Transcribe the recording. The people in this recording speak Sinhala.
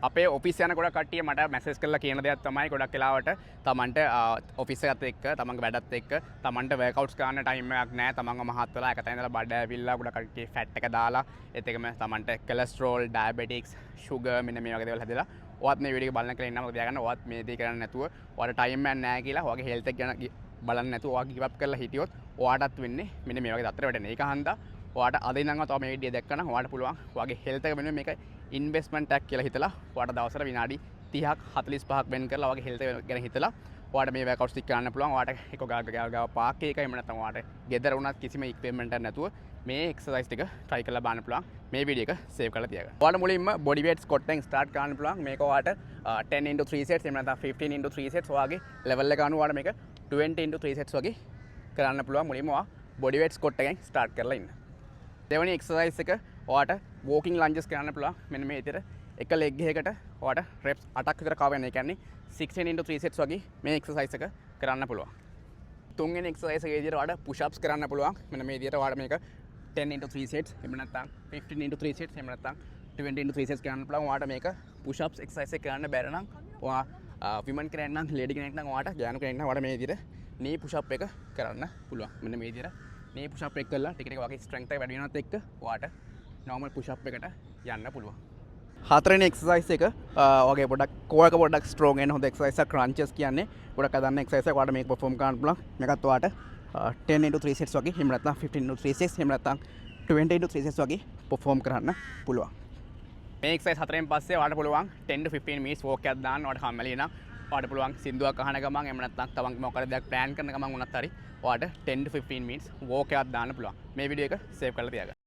අපේ ඔෆිස් යන ගොඩක් කට්ටිය මට මැසේජ් කරලා කියන දෙයක් තමයි, ගොඩක් වෙලාවට තමන්ට ඔෆිස් එකත් එක්ක, තමන්ගේ වැඩත් එක්ක තමන්ට වර්ක්අවුට්ස් කරන්න ටයිම් එකක් නෑ. තමන්ව මහත් වෙලා එක තැන ඉඳලා බඩ ඇවිල්ලා, ගොඩක් කට්ටිය ෆැට් එක දාලා, ඒත් එක්කම තමන්ට කොලෙස්ටරෝල්, ඩයබටික්ස්, ෂුගර් මෙන්න මේ වගේ දේවල් හැදෙලා. ඔයත් මේ වීඩියෝ එක බලන කියලා ඉන්නවා. මොකද තියාගන්න, ඔයත් මේ දේ කරන්නේ නැතුව, ඔයාට ටයිම් එකක් නෑ කියලා ඔයාගේ හෙල්ත් එක ගැන බලන්නේ නැතුව ඔයා ගිව් අප් කරලා හිටියොත් ඔයාටත් වෙන්නේ මෙන්න මේ වගේ තත්ත්වයකට වැටෙන. ඒක හන්දා ඔයාට අද ඉඳන්ම තව මේ වීඩියෝ දැක්කනම් ඔයාට පුළුවන් ඔයාගේ හෙල්ත් එක වෙනුවෙන් මේක ඉන්වෙස්ට්මන්ට් එකක් කියලා හිතලා, ඔයාට දවසට විනාඩි 30ක් 45ක් වෙන් කරලා, ඔයාගේ හෙල්ත් එක ගැන හිතලා ඔයාට මේ වර්ක්අවුට්ස් ටික කරන්න පුළුවන්. ඔයාට එක ගාව ගාව ගාව පාක් එකක, එහෙම නැත්නම් ඔයාට ගෙදර වුණත් කිසිම ඉක්විප්මන්ට් එකක් නැතුව මේ එක්සර්සයිස් ටික try කරලා බලන්න පුළුවන්. මේ වීඩියෝ එක සේව් කරලා තියාගන්න. ඔයාලට මුලින්ම බොඩි වේට් ස්කොට් එකෙන් ස්ටාර්ට් කරන්න පුළුවන්. මේක ඔයාට 10 into 3 sets, එහෙම නැත්නම් 15 into 3 sets, ඔයාගේ ලෙවල් එක අනුව ඔයාලට මේක 20 into 3 sets වගේ කරන්න පුළුවන්. මුලින්ම ඔයා බොඩි වේට් ස්කොට් එකෙන් ස්ටාර්ට් කරලා ඉන්න. දෙවැනි එක්සර්සයිස් එක ඔයාට වෝකින් ලන්ජස් කරන්න පුළුවන්. මෙන්න මේ විදිහට එක ලෙග් එකකට ඔයාට රෙප්ස් 8ක් විතර කවර් වෙන. ඒ කියන්නේ 16 into 3 sets වගේ මේ එක්සර්සයිස් එක කරන්න පුළුවන්. තුන්වෙනි එක්සර්සයිස් එකේ විදිහට ඔයාට පුෂ් අප්ස් කරන්න පුළුවන්. මෙන්න මේ විදිහට ඔයාට මේක 10 into 3 sets, එහෙම නැත්නම් 15 into 3 sets, එහෙම නැත්නම් 20 into 3 sets කරන්න පුළුවන්. ඔයාට මේක පුෂ් අප්ස් එක්සර්සයිස් එක කරන්න බැරි නම්, ඔයා විමන් කෙනෙක් නම්, ලේඩි කෙනෙක් නම්, ඔයාට ගෑනු කෙනෙක් නම්, ඔයාට මේ විදිහට නී පුෂ් අප් එක කරන්න පුළුවන්. මෙන්න මේ විදිහට නී පුෂ් අප් එක කරලා ටික ටික වගේ ස්ට්‍රෙන්ග්ත් එක වැඩි වෙනවත් එක්ක ඔයාට නෝමල් පුෂ් අප් එකට යන්න පුළුවන්. හතරවෙනි එක්සර්සයිස් එක ඔයාගේ පොඩක් කෝර් එක පොඩක් ස්ට්‍රෝං වෙන හොඳ එක්සර්සයිස් එකක්. ක්‍රන්චස් කියන්නේ ගොඩක් අය දන්න එක්සර්සයිස් එකක්. ඔයාට මේක පර්ෆෝම් කරන්න පුළුවන්. මේකත් ඔයාට 10 into 3 sets වගේ, එහෙම නැත්නම් 15 into 3 sets, එහෙම නැත්නම් 20 into 3 sets වගේ පර්ෆෝම් කරන්න පුළුවන්. මේ එක්සර්සයිස් හතරෙන් පස්සේ ඔයාලට පුළුවන් 10 to 15 minutes walk එකක් දාන්න. ඔයාලට කම්මැලි නම් ඔයාලට පුළුවන් සින්දුවක් අහන ගමන්, එහෙම නැත්නම් තමන් මොකක් හරි දෙයක් ප්ලෑන් කරන ගමන් වුණත් හරි, ඔයාට 10 to 15 minutes walk එකක් දාන්න පුළුවන්. මේ වීඩියෝ එක සේව් කරලා තියාගන්න.